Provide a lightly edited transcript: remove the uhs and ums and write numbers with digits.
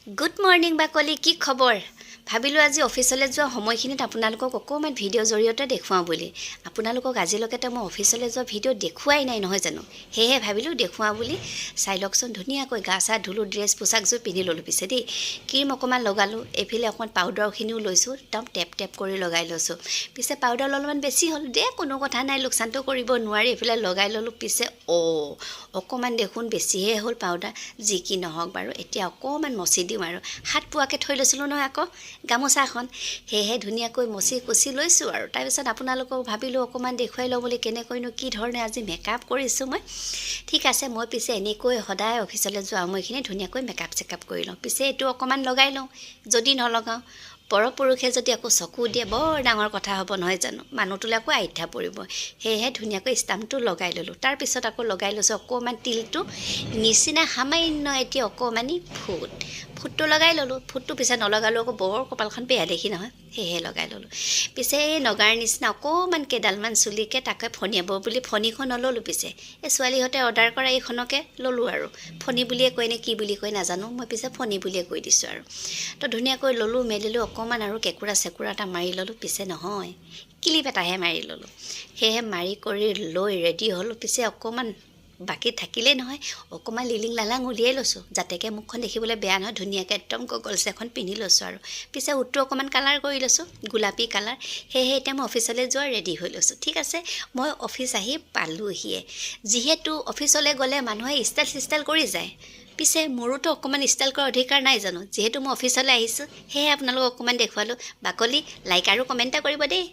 Good morning বাকলি, কি খবৰ? ভাবিলোঁ আজি অফিচলৈ যোৱা সময়খিনিত আপোনালোকক অকণমান ভিডিঅ' জৰিয়তে দেখুৱাওঁ বুলি। আপোনালোকক আজিলৈকেতো মই অফিচলৈ যোৱা ভিডিঅ' দেখুৱাই নাই, নহয় জানো? সেয়েহে ভাবিলোঁ দেখুৱাওঁ বুলি। চাই লওকচোন, ধুনীয়াকৈ গা চা ধুলোঁ, ড্ৰেছ পোছাকযোৰ পিন্ধি ল'লোঁ। পিছে দেই, ক্ৰীম অকণমান লগালোঁ, এইফালে অকণমান পাউডাৰখিনিও লৈছোঁ, একদম টেপ টেপ কৰি লগাই লৈছোঁ। পিছে পাউডাৰ অলপমান বেছি হ'ল দে, কোনো কথা নাই, লোকচানটো কৰিব নোৱাৰি। এইফালে লগাই ল'লোঁ। পিছে অ' অকণমান দেখোন বেছিহে হ'ল পাউডাৰ। যি কি নহওক বাৰু, এতিয়া অকণমান মচি দিওঁ আৰু। হাত পোৱাকৈ থৈ লৈছিলোঁ নহয় আকৌ গামোচাখন, সেয়েহে ধুনীয়াকৈ মচি কুচি লৈছোঁ আৰু। তাৰপিছত আপোনালোকক ভাবিলোঁ অকণমান দেখুৱাই লওঁ বুলি, কেনেকৈনো কি ধৰণে আজি মেকআপ কৰিছোঁ মই। ঠিক আছে, মই পিছে এনেকৈ সদায় অফিচলৈ যোৱা সময়খিনি ধুনীয়াকৈ মেকআপ চেকআপ কৰি লওঁ। পিছে এইটো অকণমান লগাই লওঁ, যদি নলগাওঁ পৰপুৰুষে যদি আকৌ চকু দিয়ে, বৰ ডাঙৰ কথা হ'ব, নহয় জানো? মানুহটোলৈ আকৌ আধ্যা পৰিব। সেয়েহে ধুনীয়াকৈ ষ্টাম্পটো লগাই ল'লোঁ। তাৰপিছত আকৌ লগাই লৈছোঁ অকণমান তিলটো নিচিনা সামান্য এটি অকণমানি ফুট, ফুটটো লগাই ল'লোঁ। ফুটটো পিছে নলগালেও আকৌ বৰ কপালখন বেয়া দেখি নহয়, সেয়েহে লগাই ল'লোঁ। পিছে এই নগাৰ নিচিনা অকণমান কেইডালমান চুলিকে তাকে ফণিয়াব বুলি ফণিখন নল'লোঁ। পিছে এই ছোৱালীহঁতে অৰ্ডাৰ কৰা এইখনকে ল'লোঁ আৰু। ফণি বুলিয়ে কয় নে কি বুলি কয় নাজানো, মই পিছে ফণি বুলিয়ে কৈ দিছোঁ আৰু। তো ধুনীয়াকৈ ল'লোঁ মেলিলোঁ অকণমান আৰু কেঁকুৰা চেকুৰা এটা মাৰি ল'লোঁ। পিছে নহয়, কিলিপ এটাহে মাৰি ল'লোঁ। সেয়েহে মাৰি কৰি লৈ ৰেডি হ'লোঁ। পিছে অকণমান বাকী থাকিলেই নহয়, অকণমান লিলিং লালাং উলিয়াই লৈছোঁ, যাতেকে মুখখন দেখিবলৈ বেয়া নহয়। ধুনীয়াকৈ একদম গগলছ এখন পিন্ধি লৈছোঁ আৰু। পিছে ওঁঠটো অকণমান কালাৰ কৰি লৈছোঁ, গোলাপী কালাৰ। সেয়েহে এতিয়া মই অফিচলৈ যোৱা ৰেডি হৈ লৈছোঁ। ঠিক আছে, মই অফিচ আহি পালোহিয়ে। যিহেতু অফিচলৈ গ'লে মানুহে ষ্টাইল চিষ্টাইল কৰি যায়, পিছে মোৰোতো অকণমান ষ্টাইল কৰাৰ অধিকাৰ নাই জানো? যিহেতু মই অফিচলৈ আহিছোঁ, সেয়েহে আপোনালোকক অকণমান দেখুৱালোঁ। বাকলি, লাইক আৰু কমেণ্ট এটা কৰিব দেই।